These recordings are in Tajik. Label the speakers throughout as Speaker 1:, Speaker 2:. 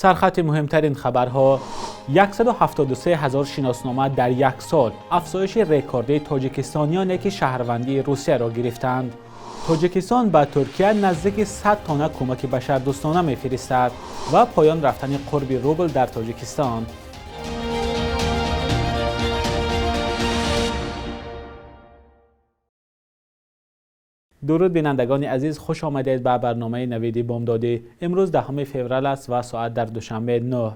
Speaker 1: Сархати муҳимтарин хабарҳо: 173 ҳазор шиноснома дар як сол, афзоиши рекордии тоҷикистониёне, ки шаҳрвандии Русияро гирифтаанд. Тоҷикистон ба Туркия наздики 100 тонна кӯмаки башардӯстона мефиристад ва поён рафтани қурби рубл дар Тоҷикистон. Дуруд, бинандагони азиз, хуш омадед ба барномаи Навиди Бомдодӣ. Имрӯз 10 феврал аст ва соат дар Душанбе 9.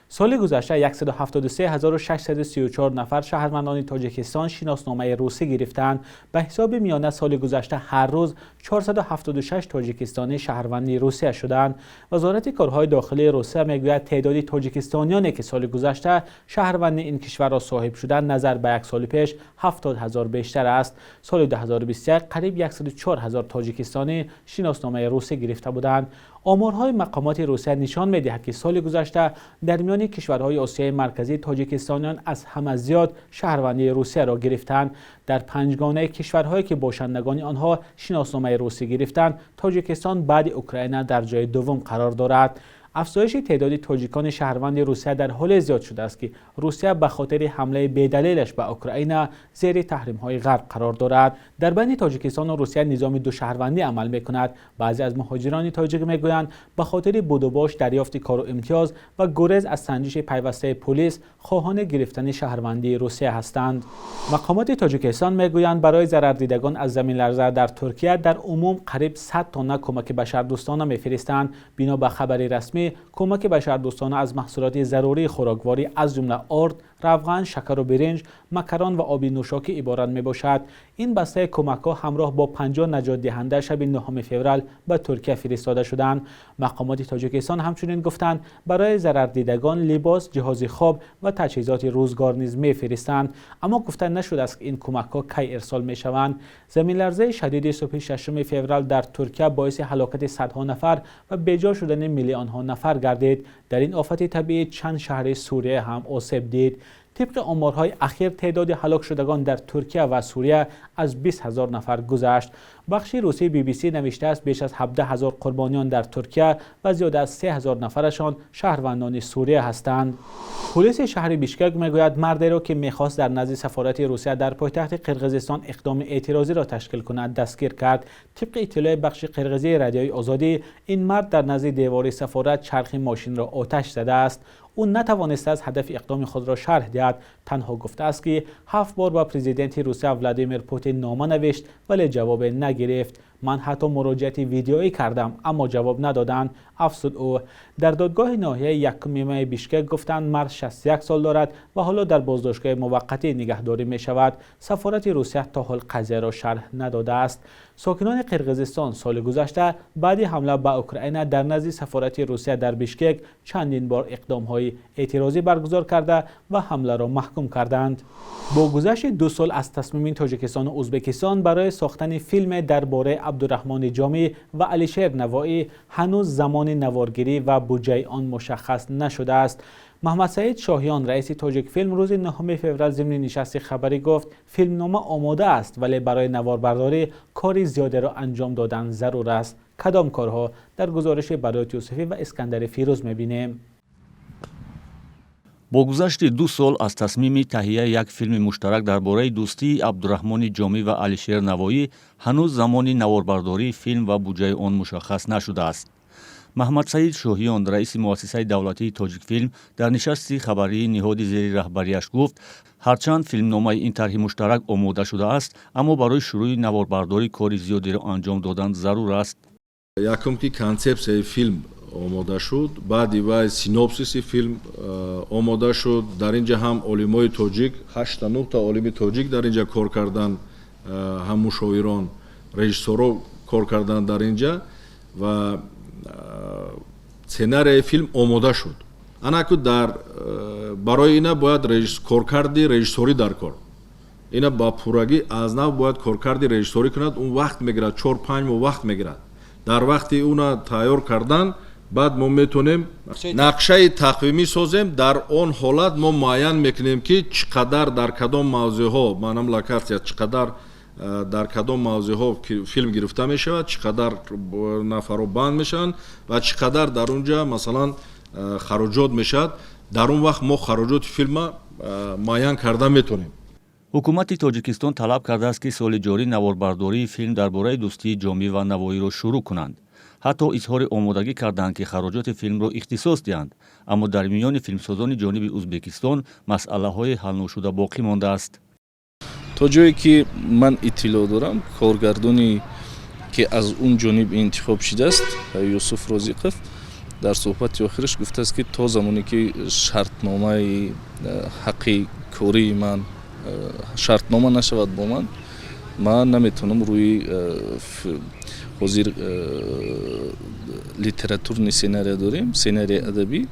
Speaker 1: Соли гузашта 173634 нафар шаҳрвандони Тоҷикистон шиносномаи русӣ гирифтаанд. Ба ҳисоби миёна соли гузашта ҳар рӯз 476 тоҷикистонӣ шаҳрванди Русия шудаанд. Вазорати корҳои дохилии Русия мегӯяд, теъдоди тоҷикистониёне, ки соли гузашта шаҳрванди ин кишварро соҳиб шуданд, назар ба як соли пеш 70 ҳазор бештар аст. Соли 2021 қариб 104 ҳазор тоҷикистонӣ шиносномаи русӣ гирифта буданд. Оморҳои мақомоти Русия нишон медиҳад, ки соли гузашта дар миёни кишварҳои Осиёи Марказӣ тоҷикистониён аз ҳама зиёд шаҳрвандии Русияро гирифтанд. Дар панҷгонаи кишварҳое, ки бошандагони онҳо шиносномаи русӣ гирифтанд, Тоҷикистон баъди Украина дар ҷои дуввум қарор дорад. Афзоиши теъдоди тоҷикони шаҳрванди Русия дар ҳоле зиёд шудааст, ки Русия ба хотири ҳамлаи бедалелаш ба Украина зери таҳримҳои ғарб қарор дорад. Дар байни Тоҷикистону Русия низоми душаҳрвандӣ амал мекунад. Баъзе аз муҳоҷирони тоҷик мегӯянд, ба хотири будубош, дарёфти кору имтиёз ва гурез аз санҷиши пайвастаи пулис хоҳони гирифтани шаҳрвандии Русия ҳастанд. Мақомоти Тоҷикистон мегӯянд, барои зарардидагон аз заминларза дар Туркия дар умум қариб 100 тонна кӯмаки башардӯстона мефиристанд. Бино ба хабари расмӣ, кӯмаки башардӯстона аз маҳсулоти зарурии хӯрокворӣ, аз ҷумла орд, равған, шакару биринҷ, макарон ва оби нӯшокӣ иборат мебошад. Ин бастаи кӯмакҳо ҳамроҳ бо 50 наҷотдиҳанда шаби 9 феврал ба Туркия фиристода шуданд. Мақомоти Тоҷикистон ҳамчунин гуфтанд, барои зарардидагон либос, ҷиҳози хоб ва таҷҳизоти рӯзгор низ мефиристанд, аммо гуфта нашудааст, ки ин кӯмакҳо кай ирсол мешаванд. Заминларзаи шадиди субҳи 6 феврал дар Туркия боиси ҳалокати садҳо нафар ва беҷо шудани миллионҳо нафар гардид. Дар ин офати табиӣ чанд шаҳри Сурия ҳам осеб дид. Тибқи оморҳои ахир, теъдоди ҳалокшудагон дар Туркия ва Сурия аз 20 ҳазор нафар гузашт. Бахши русии BBC навиштааст, беш аз 17 ҳазор қурбониён дар Туркия ва зиёда аз 3 ҳазор нафарашон шаҳрвандони Сурия ҳастанд. Полиси шаҳри Бишкек мегӯяд, мардеро, ки мехост дар назди сафорати Русия дар пойтахти Қирғизистон иқдоми эътирозиро ташкил кунад, дастгир кард. Тибқи иттилои бахши қирғизии Радиои Озодӣ, ин мард дар назди девори сафорат чархи мошинро оташ задааст. Ӯ натавонистааст ҳадафи иқдоми худро шарҳ диҳад, танҳо гуфтааст, ки 7 бор ба президенти Русия Владимир Путин нома навишт, вале ҷавобе нагирифт. Ман ҳатто муроҷиати видеоӣ кардам, аммо ҷавоб надоданд, афзуд ӯ. Дар додгоҳи ноҳияи 1 майи Бишкек гуфтанд, мард 61 сол дорад ва ҳоло дар боздоштгоҳи муваққатӣ нигаҳдорӣ мешавад. Сафорати Русия то ҳол қазияро шарҳ надодааст. Сокинони Қирғизистон соли гузашта баъди ҳамла ба Украина дар назди сафорати Русия дар Бишкек чандин бор иқдомҳои эътирозӣ баргузор карда ва ҳамларо маҳкум карданд. Бо гузашти 2 сол аз тасмими Тоҷикистону Ӯзбекистон барои сохтани филме дар бораи Абдураҳмони Ҷомӣ ва Алишер Навоӣ, ҳанӯз замони наворгирӣ ва буҷаи он мушаххас нашудааст. Маҳмадсаид Шоҳиён, раиси Тоҷикфилм, рӯзи 9 феврал зимни нишасти хабарӣ гуфт, филмнома омода аст, вале барои наворбардорӣ кори зиёдеро анҷом додан зарур аст. Кадом корҳо? Дар гузориши Барот Юсуфӣ ва Искандари Фирӯз мебинем.
Speaker 2: Бо гузашти 2 сол аз тасмими таҳияи як филми муштарак дар бораи дӯстии Абдураҳмони Ҷомӣ ва Алишер Навоӣ, ҳанӯз замони наворбардории филм ва буҷаи он мушаххас нашудааст. Маҳмадсаид Шоҳиён, раиси муассисаи давлатии Тоҷикфилм, дар нишасти хабарии ниҳоди зери раҳбарияш гуфт, ҳарчанд филмномаи ин тарҳи муштарак омода шудааст, аммо барои шурӯъи наворбардорӣ кори зиёдеро анҷом додан зарур аст.
Speaker 3: Якум, ки консепсияи филм омода шуд, баъди вай синопсиси филм омода шуд. Дар ин ҷа ҳам олимои тоҷик, ҳашта нӯҳта олими тоҷик дар ин ҷа кор карданд, ҳам мушовирон, режиссёрҳо кор карданд дар ин ҷа ва сценарияи филм омода шуд. Анаку дар барои ина бояд коркарди режиссорӣ дар кор, ина ба пуррагӣ аз нав бояд коркарди режиссорӣ кунад. Он вақт мегирад, 4-5 моҳ вақт мегирад. Дар вақти уна тайёр кардан баъд мо метавонем нақшаи тақвимӣ созем. Дар он ҳолат мо муайян мекунем, ки чӣ қадар, дар кадом мавзеъҳо, маънам локатсия, чӣ қадар, дар кадом мавзеъҳо филм гирифта мешавад, чӣ қадар нафарҳо банд мешаванд ва чӣ қадар дар он ҷа, масалан, хароҷот мешавад, дар он вақт мо хароҷоти филма муайян карда метавонем.
Speaker 2: Ҳукумати Тоҷикистон талаб кардааст, ки соли ҷорӣ наворбардории филм дар бораи дӯстии Ҷомӣ ва Навоиро шурӯъ кунанд. Ҳатто изҳори омодагӣ карданд, ки хароҷоти филмро ихтисос диҳанд, аммо дар миёни филмсозони ҷониби Ӯзбекистон масъалаҳои ҳалношуда боқӣ мондааст.
Speaker 4: То ҷое ки ман иттилоъ дорам, коргардоне ки аз он ҷониб интихоб шудааст, Юсуф Розиқов, дар суҳбати охираш гуфтааст, ки то замоне ки шартномаи ҳаққи кории ман шартнома нашавад бо ман, ман наметавонам рӯи ҳозир литературный сценария дорем, сценарияи адабӣ,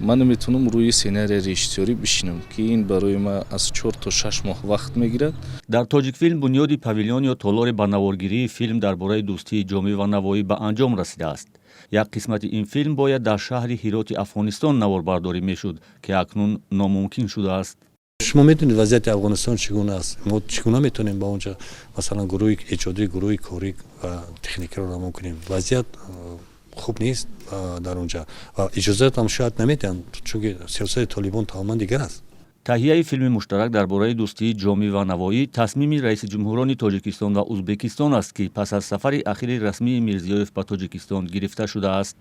Speaker 4: ман наметавонам рӯи сценария режиссёрӣ бишинам, ки ин барои ман аз 4 то 6 моҳ вақт мегирад.
Speaker 2: Дар Тоҷикфилм бунёди павилён ё толори ба наворгирии филм дар бораи дӯстии Ҷомӣ ва Навоӣ ба анҷом расидааст. Як қисмати ин филм бояд дар шаҳри Ҳироти Афғонистон наворбардорӣ мешуд, ки акнун номумкин шудааст.
Speaker 5: Шумо медонед, вазъияти Афғонистон чӣ гуна аст. Мо чӣ гуна метавонем ба онҷа, масалан, гурӯҳи эҷодӣ, гурӯҳи корӣ ва техникиро равон кунем? Вазъият хуб нест дар онҷа ва иҷозатам шояд намедиҳанд, чунки сиёсати Толибон тамоман дигар аст.
Speaker 2: Таҳияи филми муштарак дар бораи дӯстии Ҷомӣ ва Навоӣ тасмими раиси ҷумҳурони Тоҷикистон ва Ӯзбекистон аст, ки пас аз сафари ахири расмии Мирзиёев ба Тоҷикистон гирифта шудааст.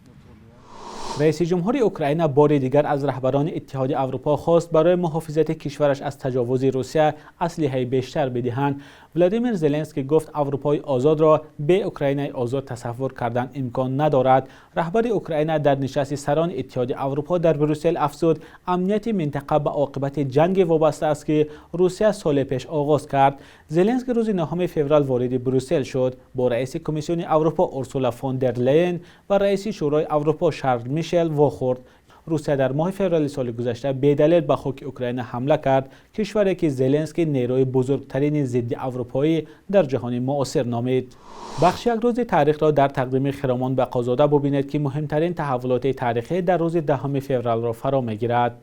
Speaker 1: Раиси ҷумҳури Украина бори дигар аз раҳбарони Иттиҳоди Аврупо хост, барои муҳофизати кишвараш аз таҷовузи Русия аслиҳаи бештар бидиҳанд. Владимир Зеленский гуфт, Аврупои озодро бе Украинаи озод тасаввур кардан имкон надорад. Раҳбари Украина дар нишасти сарони Иттиҳоди Аврупо дар Брюссел афзуд, амнияти минтақа ба оқибати ҷанге вобаста аст, ки Русия соли пеш оғоз кард. Зеленский рӯзи 9 феврал вориди Брюссел шуд. Бо раиси Комиссиони Аврупо Урсула фон дер Лейен ва раиси Шӯрои Аврупо Шарл Мишел вохӯрд. Русия дар моҳи феврали соли гузашта бедалел ба хоки Украина ҳамла кард, кишваре ки Зеленский нерӯи бузургтарини зидди аврупоӣ дар ҷаҳони муосир номид. Бахши як рӯзи таърихро дар тақдими Хиромон Бақозода бубинед, ки муҳимтарин таҳаввулоти таърихӣ дар рӯзи 10 февралро фаро мегирад.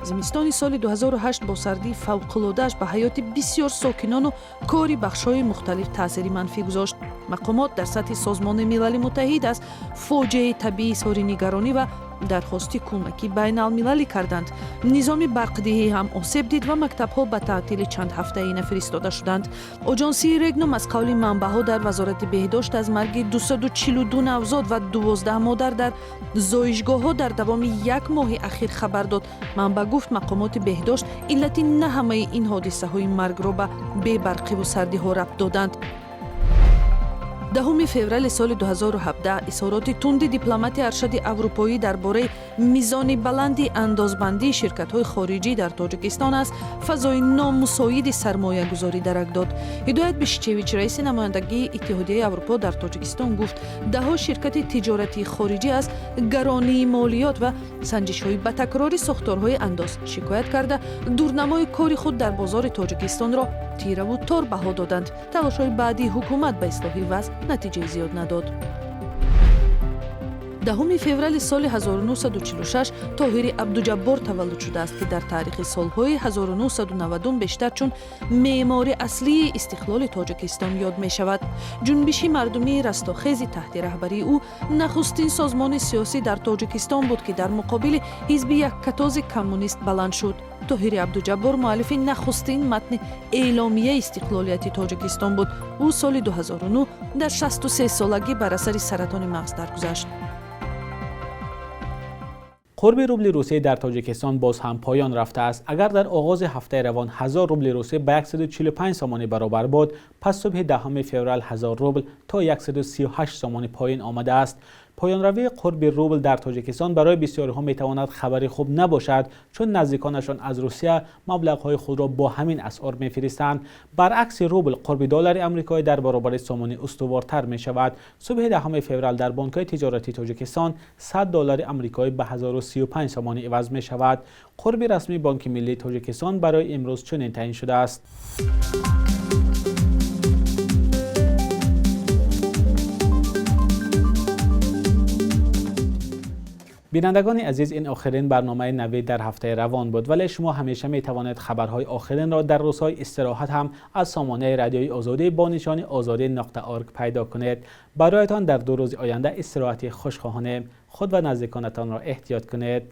Speaker 6: Зимистони соли 2008 бо сардии фавқулодааш ба ҳаёти бисёр сокинону кори бахшҳои мухталиф таъсири манфӣ гузошт. Мақомот дар сатҳи Созмони Милали Муттаҳид аз фоҷиаи табиӣ изҳори нигаронӣ ва дархости кӯмаки байналмилалӣ карданд. Низоми барқдиҳӣ ҳам осеб дид ва мактабҳо ба таътили чандҳафтаина фиристода шуданд. Оҷонсии Регнум аз қавли манбаъҳо дар Вазорати беҳдошт аз марги 242 навзод ва 12 модар дар зоишгоҳҳо дар давоми як моҳи ахир хабар дод. Манбаъ гуфт, мақомоти беҳдошт иллати на ҳамаи ин ҳодисаҳои маргро ба бебарқиву сардиҳо рабт доданд. 10 феврали соли 2017 изҳороти тунди дипломати аршади аврупоӣ дар бораи мизони баланди андозбандии ширкатҳои хориҷӣ дар Тоҷикистон аз фазои номусоиди сармоягузорӣ дарак дод. Ҳидоят Бишчевич, раиси намояндагии Иттиҳодияи Аврупо дар Тоҷикистон, гуфт, даҳҳо ширкати тиҷоратии хориҷӣ аз гаронии молиёт ва санҷишҳои ба такрори сохторҳои андоз шикоят карда, дурнамои кори худ дар бозори Тоҷикистонро тираву тор баҳо доданд. Талошҳои баъдии ҳукумат ба ислоҳи вазъ натиҷаи зиёд надод. 10 феврали соли 1946 Тоҳири Абдуҷаббор таваллуд шудааст, ки дар таърихи солҳои 1990 бештар чун меъмори аслии истиқлоли Тоҷикистон ёд мешавад. Ҷунбиши мардумии Растохези таҳти раҳбарии ӯ нахустин созмони сиёсӣ дар Тоҷикистон буд, ки дар муқобили ҳизби яккатоби коммунист баланд шуд. Тоҳири Абдуҷаббор муаллифи нахустин матни Эъломияи истиқлолияти Тоҷикистон буд. Ӯ соли 2009 дар 63 солагӣ бар асари саратони мағз даргузашт.
Speaker 1: Қурби рубли русӣ дар Тоҷикистон боз ҳам поён рафтааст. Агар дар оғози ҳафтаи равон 1000 рубли русӣ ба 145 сомонӣ баробар буд, пас субҳи 10 феврал 1000 рубл то 138 сомонӣ поён омадааст. Поёнравии қурби рубл дар Тоҷикистон барои бисёриҳо метавонад хабари хуб набошад, чун наздиконашон аз Русия маблағҳои худро бо ҳамин асъор мефиристанд. Баръакси рубл, қурби доллари амрикоӣ дар баробари сомонӣ устувортар мешавад. Субҳи 10 феврал дар бонкҳои тиҷоратии Тоҷикистон 100 доллари амрикоӣ ба 1035 сомонӣ иваз мешавад. Қурби расмии Бонки миллии Тоҷикистон барои имрӯз чунин таъин шудааст. Бинандагони азиз, ин охирин барномаи Навид дар ҳафтаи равон буд, вале шумо ҳамеша метавонед хабарҳои охиринро дар рӯзҳои истироҳат ҳам аз сомонаи Радиои Озодӣ бо нишони ozodi.org пайдо кунед. Бароятон дар 2 рӯзи оянда истироҳати хуш хоҳонем. Худ ва наздиконатонро эҳтиёт кунед.